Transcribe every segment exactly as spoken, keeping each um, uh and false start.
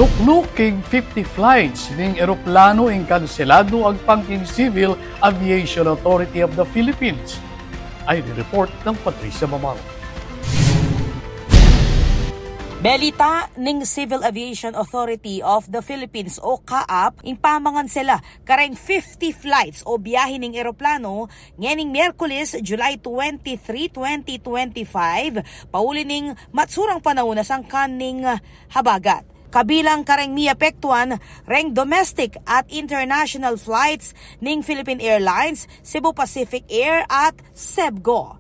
Tuknuk king fifty flights ning eroplano ing kanseladu agpang king Civil Aviation Authority of the Philippines. Ay report nang Patricia Mamang. Belita ning Civil Aviation Authority of the Philippines o CAAP ing pamangansela kareng fifty flights o biyahe ning eroplano ngening Miyerkules, July twenty-three, twenty twenty-five, pauli ning matsurang panaun a sangkan ning habagat. Kabilang kareng miapektuan reng domestic at international flights ning Philippine Airlines, Cebu Pacific Air at Cebgo.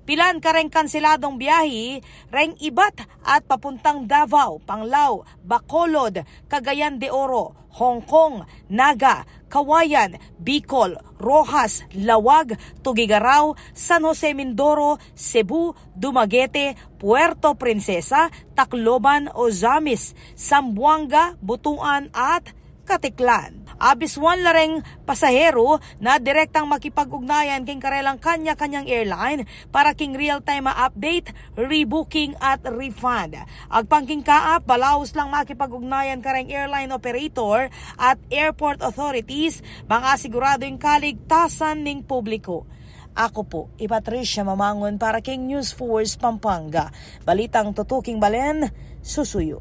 Pilan kareng kanseladong biyahe reng ibat at papuntang Davao, Panglao, Bacolod, Cagayan de Oro, Hong Kong, Naga, Cauayan, Bicol, Roxas, Laoag, Tuguegarao, San Jose Mindoro, Cebu, Dumaguete, Puerto Princesa, Tacloban, Ozamiz, Zamboanga, Butuan at Caticlan. Abisuan la reng pasahero na direktang makipag-ugnayan king karelang kanya-kanyang airline para king real-time a update, rebooking at refund. Agpang king CAAP, balaus lang makipag-ugnayan kareng airline operator at airport authorities, bang asigurado ing kaligtasan ning publiko. Aku pu i Patricia Mamangun para king News Force Pampanga. Balitang tutuking balen, susuyu.